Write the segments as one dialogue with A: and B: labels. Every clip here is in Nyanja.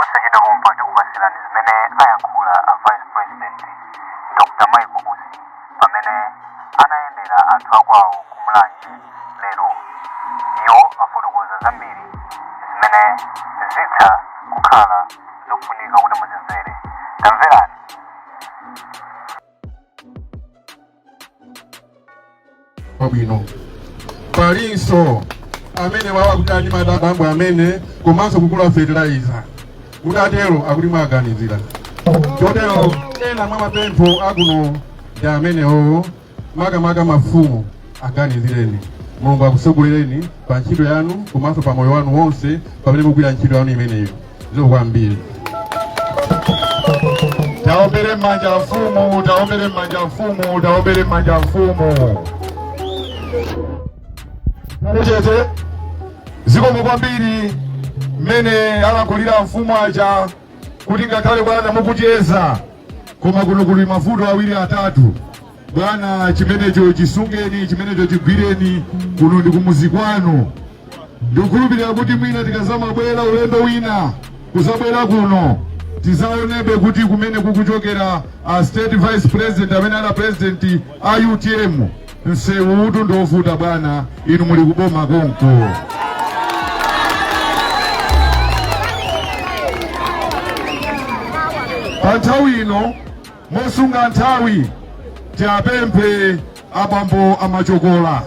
A: Posachedwa pompa tikupatsirani zimene ayankhula a Vice President Dr. Michael Usi pamene anayendera anthu akwawo ku Mulanje lero. Iwo afotokoza zambiri zimene zitha kukhala zofunika kuti muzimvere. Tamverani.
B: Wabwino palinso amene wawa kuti ali madabambo amene komanso kugula fertilizer mutatero akuti mwaganizira chotero ena mwa mapempho akuno ndi amenewo. Makamaka mafumu, aganizireni. Mulungu akusogolereni pa ntchito yanu komanso pa moyo wanu wonse pamene mukugwira ntchito yanu imeneyo. Zikomo kwambiri.
C: Taombere m'manja mfumu, taombere m'manja mfumu, taombere m'manja mfumu. Chete. Zikomo kwambiri mmene alankhulira mfumu aja kuti ngakhale bwana mukucheza, koma kuno kuli mavuto awiri atatu. Bwana, chimenecho chisungeni, chimenecho chigwireni. Kuno ndi kumuzi kwanu. Ndikukhulupirira kuti mwina tikazamabwera ulendo wina kuzabwera kuno, tizaonebe kuti kumene kukuchokera a State Vice President amene ali president a UTM, msewu utu ndiovuta. Bwana, inu muli kuboma konko. Pa nthawi ino, mosunga nthawi, tiapemphe abambo Amachokola.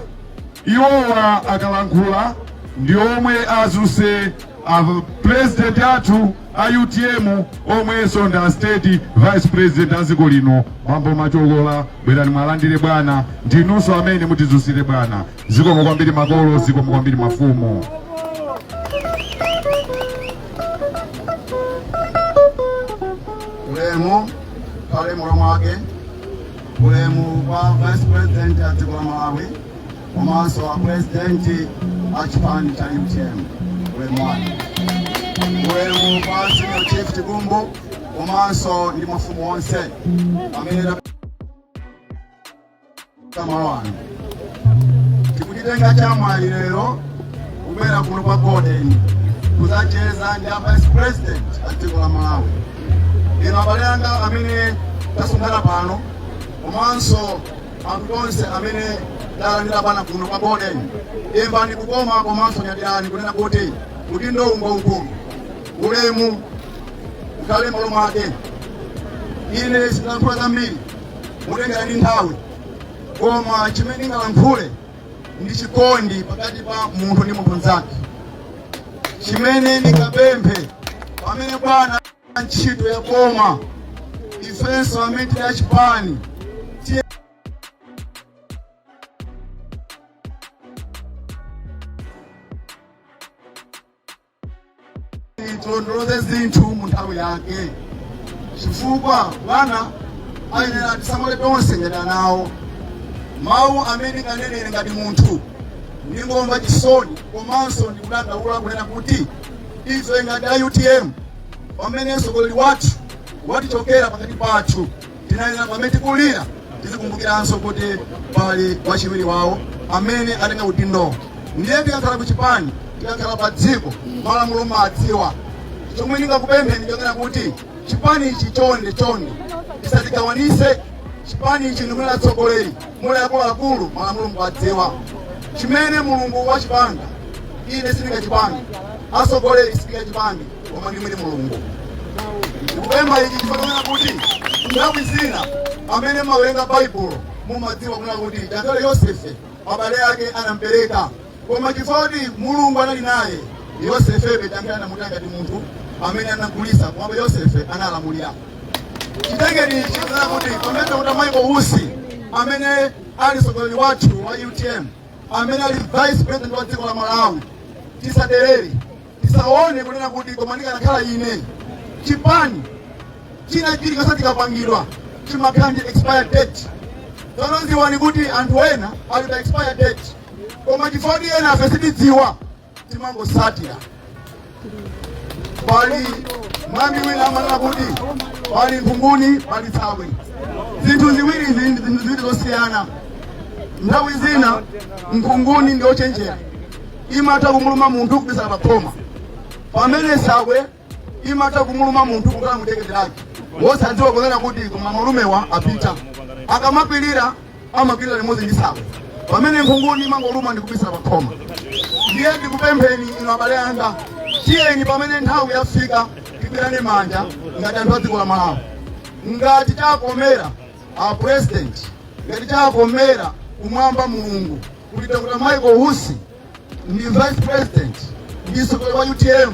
C: Iwowa akalankhula ndi omwe azuse a president athu a UTM, omwenso ndi a State Vice President a dziko lino. Bambo Machokola, bwerani mwalandire bwana. Ndinunso amene mutizusire bwana. Zikomo kwambiri makolo, zikomo kwambiri mafumu.
D: Ulemu pale mulo mwake, ulemu kwa Vice President a dziko la Malawi komanso a President a chipani cha UTM, ulemu wanu. Ulemu kwa Senior Chief Chikumbu komanso ndi mafumu onse amene malo ano. Tikuchitenga chamwayi lero kubwera kuno kwa Golden kuzacheza ndi a Vice President a dziko la Malawi. Inu abale anga amene tasonkhana pano komanso anthu onse amene talandira bwana kuno kwa Golden, imvani kukoma komanso nyadirani kunena kuti udindo ungo ukulu, ulemu ukhale malo mwake. Ine sindilankhula zambiri mutengera ndi nthawi, koma chimene ndingalankhule ndi chikondi pakati pa munthu ndi munthu mnzake. Chimene ndingapemphe, pamene bwana ntchito ya boma, ifenso amene tili achipani tilondoloze zinthu mu nthawi yake, chifukwa bwana ayenera tisamale tonse ngati anawo. Mawu amene ndinganenere ngati munthu, ndingomva chisoni komanso ndikudandaula kunena kuti ife ngati a UTM, pamene mtsogoleri wathu watichokera pakati pathu, tinayenera pamene tikulira tizikumbukiranso kuti pali wachiwiri wawo amene atenga udindo. Ndiye tikakhala ku chipani, tikakhala pa dziko, malamulo madziwa. Chomwe ndingakupempheni chonena kuti chipani ichi chonde chonde tisachigawanise. Chipani ichi ndimuli atsogoleri, muli akuluakulu, malamulo mukuwadziwa. Chimene Mulungu wachipanga ine sindingachipange, atsogoleri sindingachipange, koma ndi mwini Mulungu. Ndikupempha ichi chifukwa chonena kuti nthawi zina amene mumawerenga Baibulo mumadziwa kunena kuti ngakhale Yosefe abale ake anampereka, koma chifukwa kuti Mulungu anali naye Yosefebe, change anamutenga ngati munthu amene anagulisa, komabe Yosefe analamulira. Chitengeni ichi kunena kuti pamene Dr. Michael Usi amene ali mtsogoleri wathu wa UTM, amene ali Vice President wa dziko la Malawi, tisaderere, tisaone kunena kuti koma ndikanakhala ine. Chipani china chilichonse chikapangidwa chimakhala ndi expired date. Tsono dziwani kuti anthu ena ali pa expired date, koma chifukwa kuti ena afe sitidziwa, timangosatira. Pali mwambi wina amanena kuti pali nkhunguni, pali tsabwe. Zinthu ziwiri izi ndi zinthu ziwiri zosiyana. Nthawi zina nkhunguni ndi yochenjera, imatha kumuluma munthu kubisala pa khoma, pamene sabwe Imatha kumuluma munthu kukhala mutekete lake wosadziwa kunena kuti koma malumewa apita. Akamakwirira amakwirira limodzi ndi sabwe, pamene nkhunguni imangoluma ndi kubisala pakhoma. Ndiye ndikupempheni inu abale anga, tiyeni pamene nthawi yafika tigwirane manja ngati anthu a dziko la Malawi. Ngati chakomera a president, ngati chakomera kumwamba Mulungu kuti Dr. Michael Usi ndi vice president, ndi mtsogoleri wa UTM,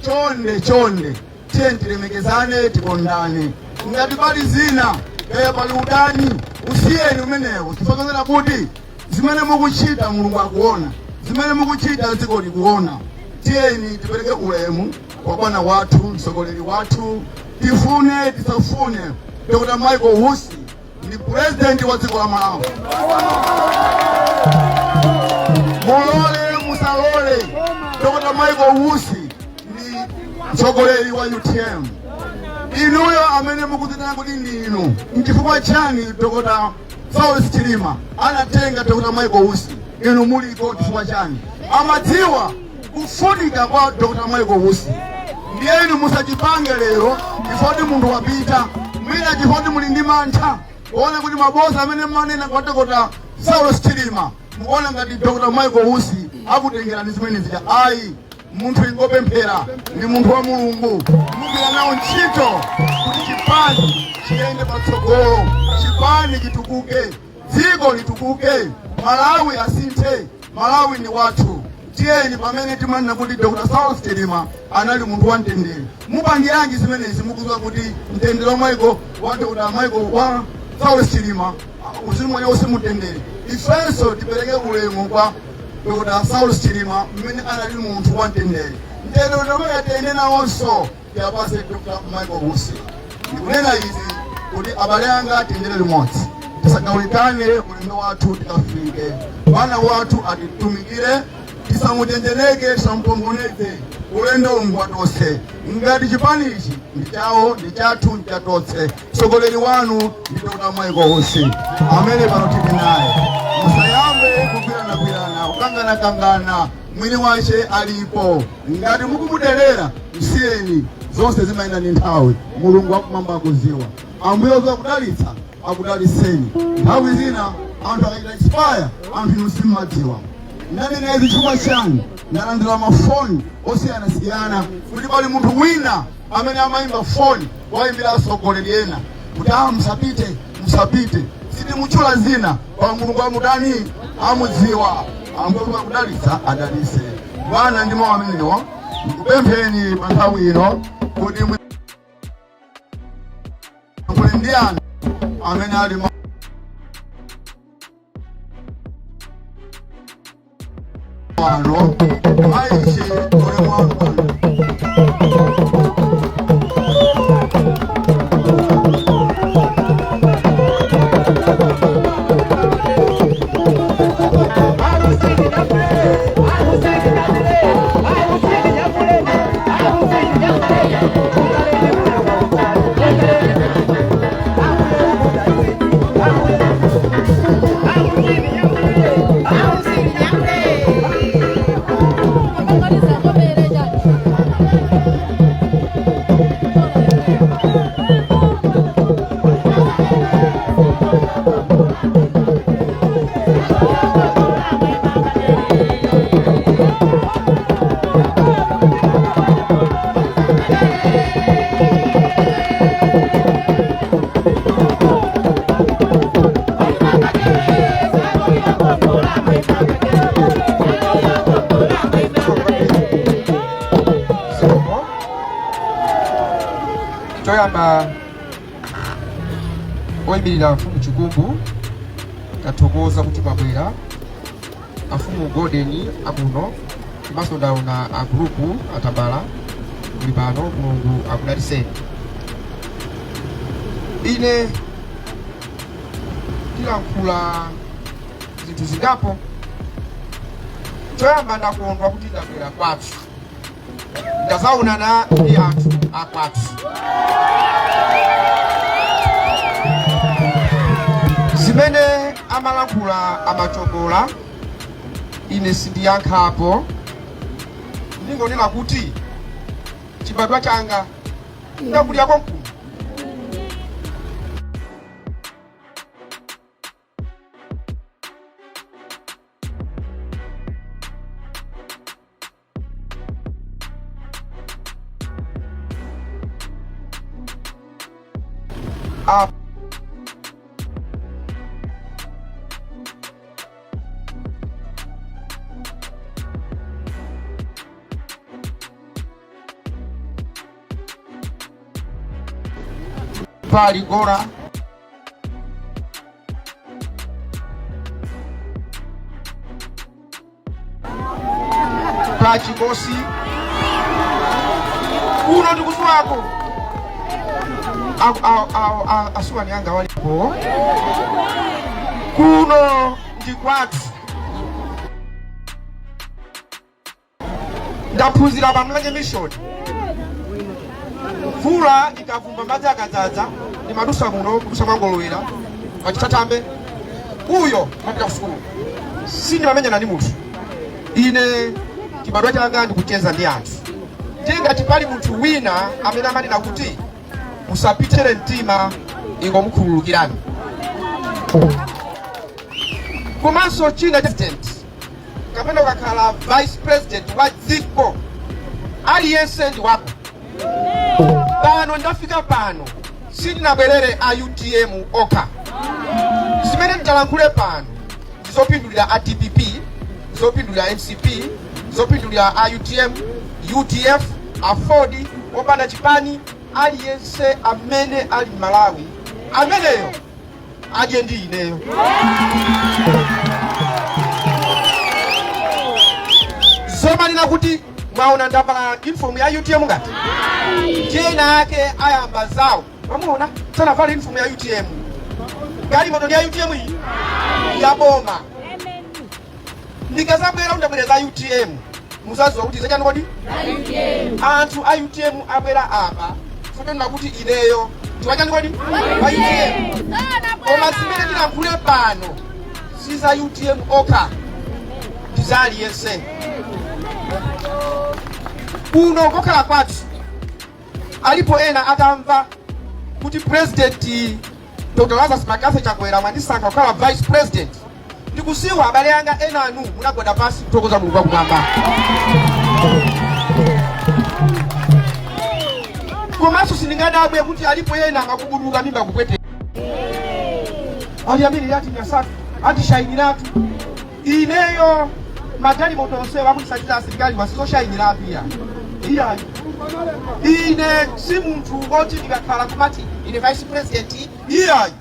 D: chonde chonde tiyeni tilemekezane, tikondane. Ngati pali zina, kaya pali udani, usiyeni umenewo, chifukwa chonena kuti zimene mukuchita Mulungu akuona, zimene mukuchita dziko likuona. Tiyeni tipereke ulemu kwa bwana wathu, mtsogoleri wathu. Tifune tisafune, Dr. Michael Usi ndi president wa dziko la Malawi. Mulole musalole, Dr. Michael Usi ndi mtsogoleri wa UTM. Inuyo amene mukudzitana kuti ndinu, nchifukwa chani Dr. Saulos Chilima anatenga Dr. Michael Usi inu muliko? Chifukwa chani? Amadziwa kufunika kwa Dr. Michael Usi. Ndiye inu musachipange lero chifukwa kuti munthu wapita, mwina chifukwa kuti muli ndi mantha kuona kuti maboza amene mmanena kwa Dr. Saulos Chilima, mukuona ngati Dr. Michael Usi akutengerani zimene zija. Ayi, munthu ingopemphera, ndi munthu wa Mulungu. Mugwira nawo ntchito kuti chipani chiyende patsogolo, chipani chitukuke, dziko litukuke, Malawi asinthe. Malawi ndi wathu. Tiyeni, pamene timanena kuti Dr. Saulos Chilima anali munthu wa mtendere, mupangiranji zimenezi mukudziwa kuti mtendere wa Michael wa Dr. Michael wa Saulos Chilima uzimu wake uuse mumtendere? Ifenso tipereke ulemu kwa Dr. Saulos Chilima mmene anali munthu wa mtendere. Mtendere omwe tiyende nawonso tiwapase Dr. Michael Usi. Ndikunena izi kuti abale anga tiyendere limodzi, tisagawikane. Ulendo wathu tikafike, bwana wathu atitumikire, tisamuchenjeneke, tisamupongoneze. Ulendo ngwatonse. Ngati chipanichi ndi chawo, ndi chathu, ndi chatonse. Mtsogoleri wanu ndi Dr. Michael Usi amene pano tili naye. Musayambe kugwiranagwirana, kukanganakangana, mwini wache alipo. Ngati mukumudelera, msiyeni. Zonse zimayenda ndi nthawi. Mulungu wakumwamba akuziwa. Ambuye akudalitsa, akudalitseni. Nthawi zina anthu akachita expire, anthu inu simmadziwa. Ndanena izi chifukwa chani? Ndalandira mafoni osiyanasiyana kuti pali munthu wina amene amayimba foni wayimbira atsogoleri ena kuti a musapite, musapite. Sitimutchula zina pa Mulungu amutani amudziwa. Ambuye akudalitsa, adalitse bwana. Ndi mawu amenewo ndikupempheni pa nthawi ino kuti kuli ndi anthu amene ali pano aiche ulemu wanu bwana.
E: Choyamba, oyimirira mfumu Chikumbu, tathokoza kuti mwabwera. Afumu Golden akuno, komanso ndaona a group atabala muli pano, Mulungu akudalitseni. Ine ndilankhula zinthu zingapo. Choyamba, ndakondwa kuti ndabwera kwathu, ndazaonana ndi anthu akwathu. Zimene amalankhula amachokola, ine sindiyankhapo. Ndingonena kuti Chibadwa changa ndakulira konkuno. Pali gora pa Chikosi kuno ndikudziwako asuwani anga walipo kuno ndi kwathu. Ndaphunzira pa Mulanje Mission. Mvula ikavumba, madzi akadzadza, ndimadusa muno, kudusa mwangolowera pachitatambe uyo mapita ku sukulu. Sindimamenyana ndi munthu ine. Chibadwa changa ndikucheza ndi anthu. Ndiye ngati pali munthu wina amene amanena kuti musapitere mtima, ingomukhululukirani. Komanso china, president kapena ukakhala vice president wa dziko, aliyense ndi wako. Pano ndafika pano, sindinabwerere a UTM okha. Zimene nditalankhule pano ndizopindulira a DPP, zopindulira MCP, zopindulira a UTM, UDF, AFORD, opanda chipani, aliyense amene ali Malawi ameneyo adye ndi ineyo. Zomanena kuti mwaona ndavala uniform ya UTM, ngati ena ake ayamba zawo, mwamuona sanavala uniform ya UTM, galimoto ndi ya UTM, iyi ya boma. Ndikazabwera ndabwera za UTM, muzaziwa kuti zachani kodi anthu a UTM abwera apa fotonena kuti ineyo ndiwachani kodi wa UTM. Koma zimene ndilankhule pano si za UTM okha, ndi za aliyense. Kuno kokhala kwathu alipo ena atamva kuti President Dr Lazarus McCarthy Chakwera mwandisankha kukhala vice president, ndikuziwa abale anga ena anu munagwada pansi kuthokoza Mulungu wakumwamba. Komanso sindingadabwe kuti alipo ena amakubuduka mimba kupweteka, ali amene ati nyasatu atishayiniratu. Ineyo magalimoto onsewa akundisatira asilikali wasizoshayiniratu. Iya iya, ine si munthu woti ndikakhala kumati ine vice president, iyayi.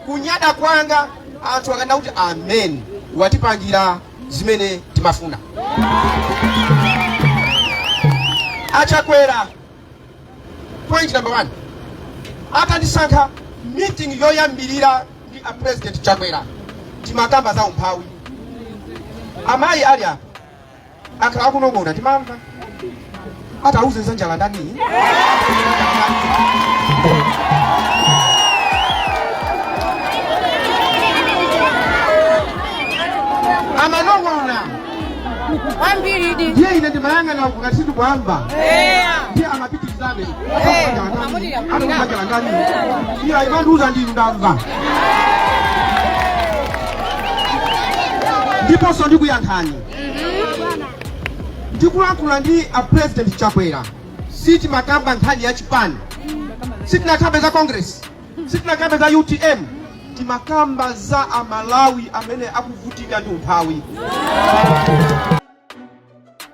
E: Kunyada kwanga anthu akanda kuti amen, watipangira zimene timafuna Achakwera. Point number one, atandisankha, meeting yoyambirira ndi a President Chakwera timakamba za umphawi. Amayi ali apa akhala akunong'ona, timamva atauze za njala ndani. Amanong'ona
F: kwambiri di.
E: Ndiye ine ndimayang'ana uku ngati sindikuamva. Ndiye amapitirizabe atakupangala ndani. Iya, imandiuza ndinu, ndamva ndiponso ndikuyankhani. Ndikulankhula ndi a President Chakwera, sitimakamba nkhani ya chipani, sitinakambe za Congress, sitinakambe za UTM, timakamba za Amalawi amene akuvutika ndi umphawi.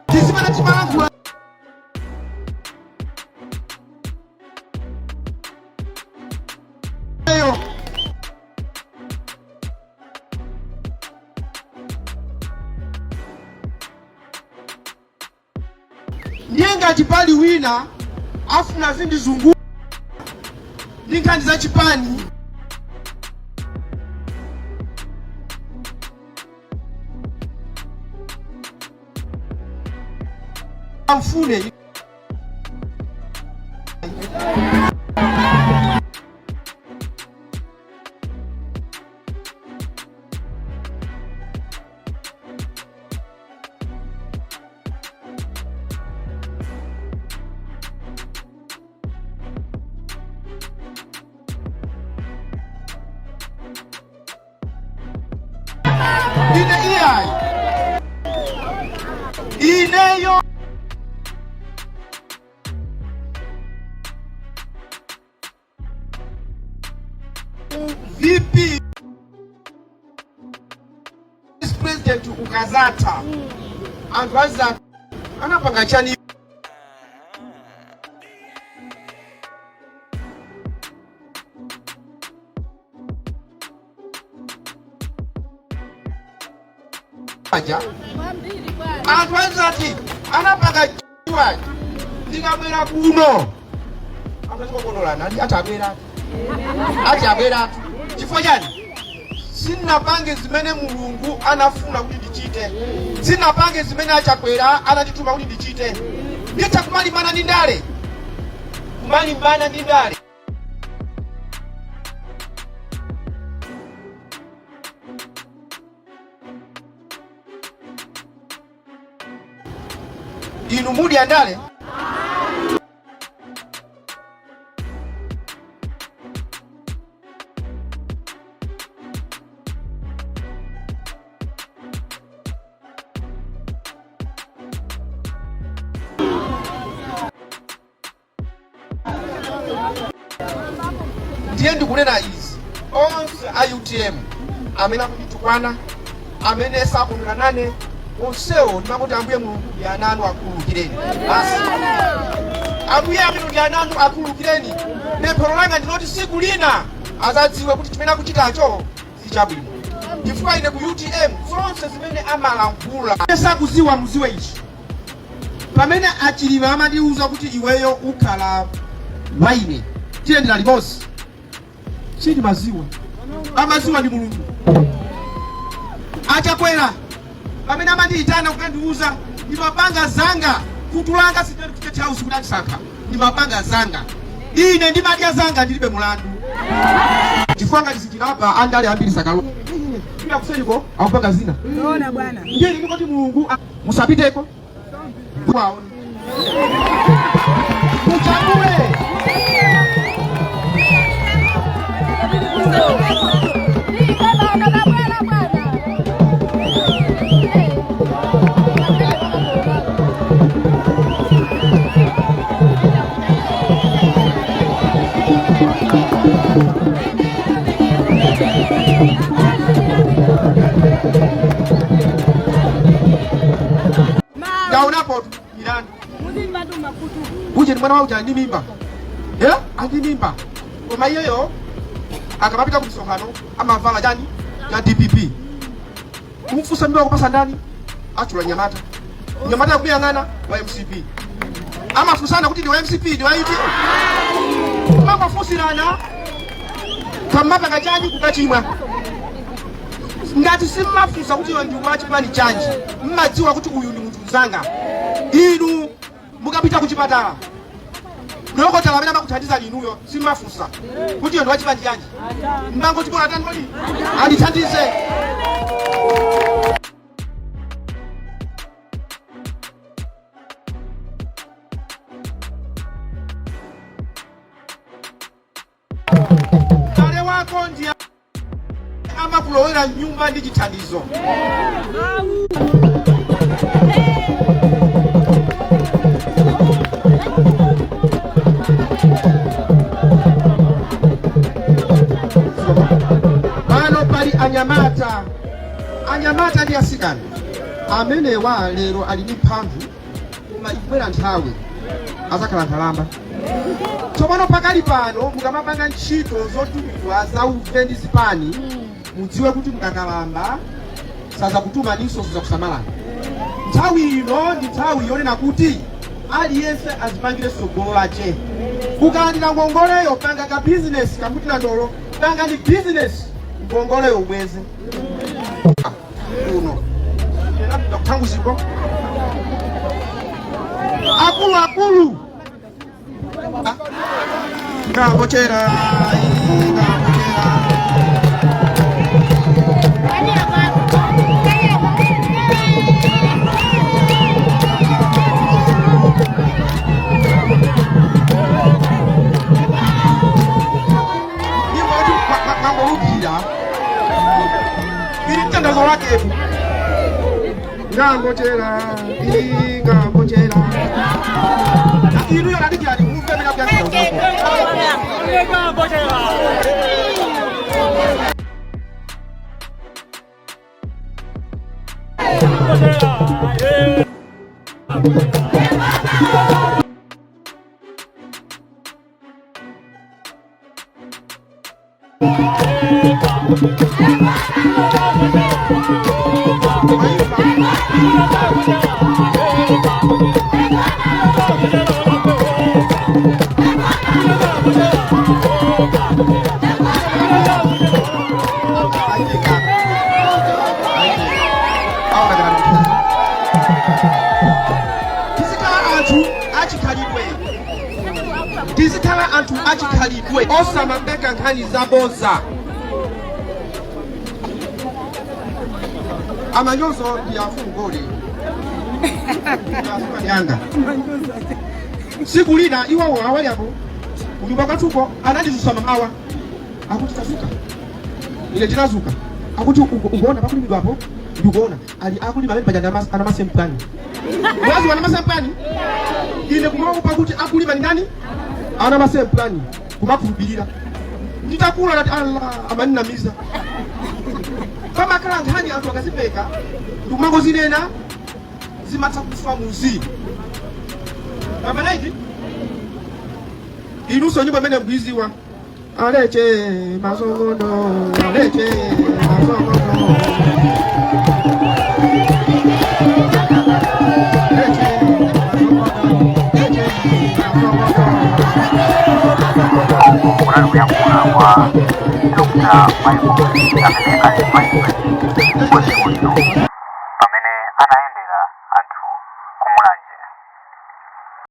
E: Tizimene timalankhula eyo. Ndiye ngati pali wina afuna zindizungu ndi nkhani za chipani, amfune. Ineyo VP president ukazatha, anthu azati anapanga chani? Aja anthu azati anapanga chiwaji. Ndikabwera kuno anthu azikokondolana, ati abweratu, ati abweratu. Chifukwa chani? Sinapange zimene Mulungu anafuna kuti ndichite, sinapange zimene aChakwera anandituma kuti ndichite. Nditha kumalimbana ndi ndale, kumalimbana ndi ndale. Inu mudya ndale? Ndiye ndikunena izi, onse a UTM amene akunditukwana, amene sakondwera nane, onsewo ndimangoti Ambuye Mulungu ndi ana anu, akhululukireni basi. Ambuye amene ndi ana anu, akhululukireni. Pemphero langa ndiloti siku lina azadziwe kuti chimene akuchitacho si chabwino, chifukwa ine ku UTM zonse zimene amalankhula sakuziwa. Muziwe ichi, pamene aChilima amatiuza kuti iweyo ukhala waine, tiyendera limodzi, sindimaziwa, amaziwa ndi Mulungu. AChakwera pamene amandiyitana kukandiuza, ndimapanga zanga, kutulanga sitali ku State House kuti andisankha, ndimapanga zanga, ine ndimadya zanga, ndilibe mulandu. Chifukwa ngati sitilapa, andale ambiri sakalo pita kuseriko akupanga zina.
F: Zoona bwana.
E: Ndiye ndikoti Mulungu musapiteko kwawo muchagule. Ndaonapo milandu. Uje ni mwana wa uja ndi mimba, eh, andi mimba, koma iyeyo akamapita ku misonkhano amavala chani? Cha DPP. Kumfunsa mimba kupasa ndani, achula nyamata, nyamata yakuyang'ana wa MCP. Amafunsana kuti ndi wa MCP, ndi wa UTM? Mangofunsirana kamapanga chanji kukachimwa. Ngati simmafunsa kuti iwe ndi wa chipani chanji, mmadziwa kuti uyu ndi munthu mzanga. Inu mukapita kuchipatala, dokotala amene amakuthandizani inuyo simmafunsa kuti iwe ndi wa chipani chanji, mmangoti bola atani kodi andithandize. M'bale wako ndiye amakulowera mnyumba ndi chithandizo. Pano pali anyamata, anyamata ndi asikana amenewa lero ali ndi mphamvu, koma ikubwera nthawi azakhala nkhalamba. Tsopano pakali pano mukamapanga ntchito zotumidwa za uve ndi zipani, mudziwe kuti mukakalamba sazakutumaninso, sazakusamalani. Nthawi ino ndi nthawi yonena kuti aliyense azipangire tsogolo lache. Ukalandira ngongoleyo, panga ka bizinesi kakuti nandolo, panga ndi bizinesi, ngongoleyo ubweze. Kuno kutanguziko akulu akulu ngapochera ngapochera. Nyimbo yoti mwangolupira ili mtandazo laketu. Ngambochera, ngambochera. Inuyo nadikirani mumve mene akuyankhula. Tizikhala anthu achikhalidwe, tizikhala anthu achikhalidwe, osamapeka nkhani zaboza. Amanyozo ndi afungole yanga. Siku lina iwawo awali apo kunyumba kwathuko anandisusa mamawa, akuti tazuka. Ine ndinazuka, akuti ukuona pakulimidwa apo? Ndikuona ali akulima amene paja anamasempani mwazi wanamasempani. Ine kumaopa kuti akulima ni ndani anamasempani, kumakhulupirira. Nditakula nati Allah amaninamiza. Pamakhala nkhani anthu akazipeka ndikumangozinena, zimatha kufa muzi pamanaiti. Inunso nyimbo imene mkuiziwa, aleche masongono, aleche masongono, aleche masongono, aleche masongono.
A: Kunali kuyankhula kwa Dr Michael Usi amene ali vice president wa dziko lino pamene anayendera anthu ku Mulanje.